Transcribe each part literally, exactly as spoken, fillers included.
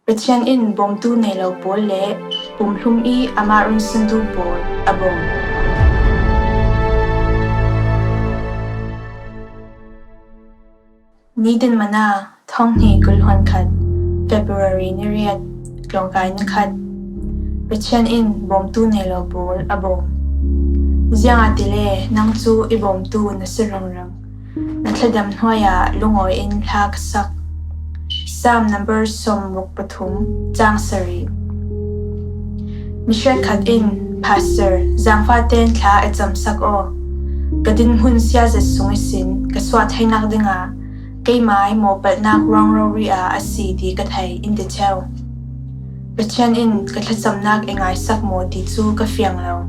Pathian in bawmtu nei lo pawl le pumhlum i amah runsantu pawl a bawm. Nitin Mana, thawng hnih kul hluan khat, February ni riat, tlawngkai ni khat. Pathian in bawmtu nei lo pawl a bawm. Ziangahtile nang cu i bawmtu na si ringring. Na thladam hnuaiah lungawi in hla ka sak. Psalm number sawmruk pathum, cang sarih. Mi hrekkhat in, Pastor, zangfah tein thla i camsak aw. Ka dinhmun siazet sung ihsin ka suah theinak dingah keimai mawhpalhnak ruang rori ah a si ti ka thei, in ti cheu. Pathian in ka thlacamnak i ngaisak maw ti cu ka fiang lo.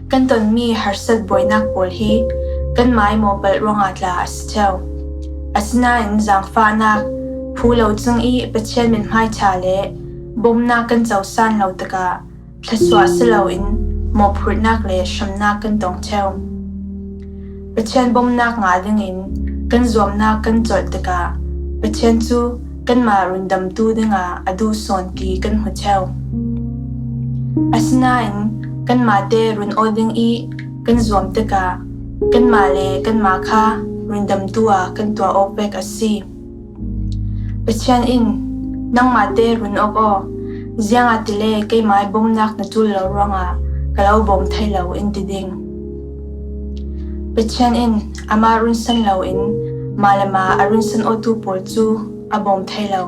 Kan tonmi harsat buainak pawl hi kanmai mawhpalh ruangah tla a si cheu. Asinain zangfahnak, phu lo cing i Pathian mithmai ṭha le bawmnak kan cosan lo tikah thluasuah si loin mawhphurhnak le hremnak kan tong cheu. Pathian bawmnak ngah dingin kan zuamnak kan colh tikah Pathian cu kanmah rundamtu dingah a duh sawn ti kan hmu cheu. Asinain kanmah te run aw ding i kan zuam tikah kanmah le kanmah kha rundamtu ah kan tuah awk vek a si. Pathian in, nangmah te run awk aw, ziangahtile keimai bawmnak na ṭul lo ruangah ka lo bawm thei lo, in ti ding. Pathian in amah runsan loin mah le mah a runsan awtu pawl cu a bawm thei lo.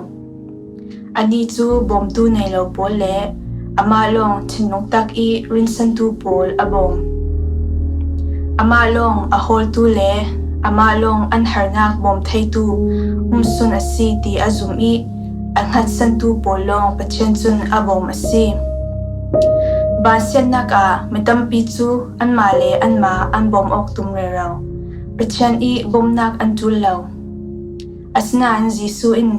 Anih cu bawmtu nei lo pawl le amah lawng thinlung tak i rinsantu pawl a bawm. Amah lawng a hawltu le amah lawng an harnak bawm theitu umsun a si ti a zum i a hngatsantu pawl lawng Pathian cun a bawm a si. Vansiatnak ah mi tampi cu anmah le anmah an bawm awk tum rero. Pathian i bawmnak an ṭul lo. Asinain Jesuh in,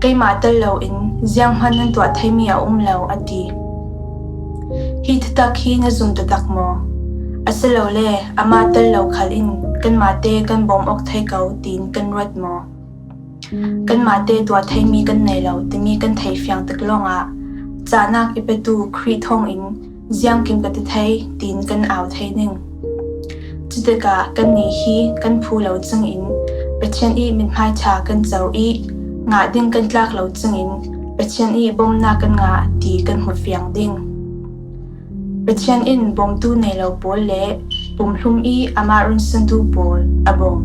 keimah tel loin zianghman nan tuah theimi a um lo, a ti. Hi thutak hi na zum taktak maw? Asilole amah tel lo khal in kanmah te kan bawm awk thei ko, tiin kan ruat maw? Kanmah te tuah theimi kan nei lo timi kan thei fiang tik lawngah cahnak i petu Khrih thawngin ziangkim ka ti thei, tiin kan au thei ding. Cutikah kannih hi kan phu lo cingin Pathian i mithmai ṭha kan co i ngah ding kan tlak lo cingin Pathian i bawmnak kan ngah ti kan hmu fiang ding. Pathian in bawmtu nei lo pawl le pumhlum i amah runsantu pawl a bawm.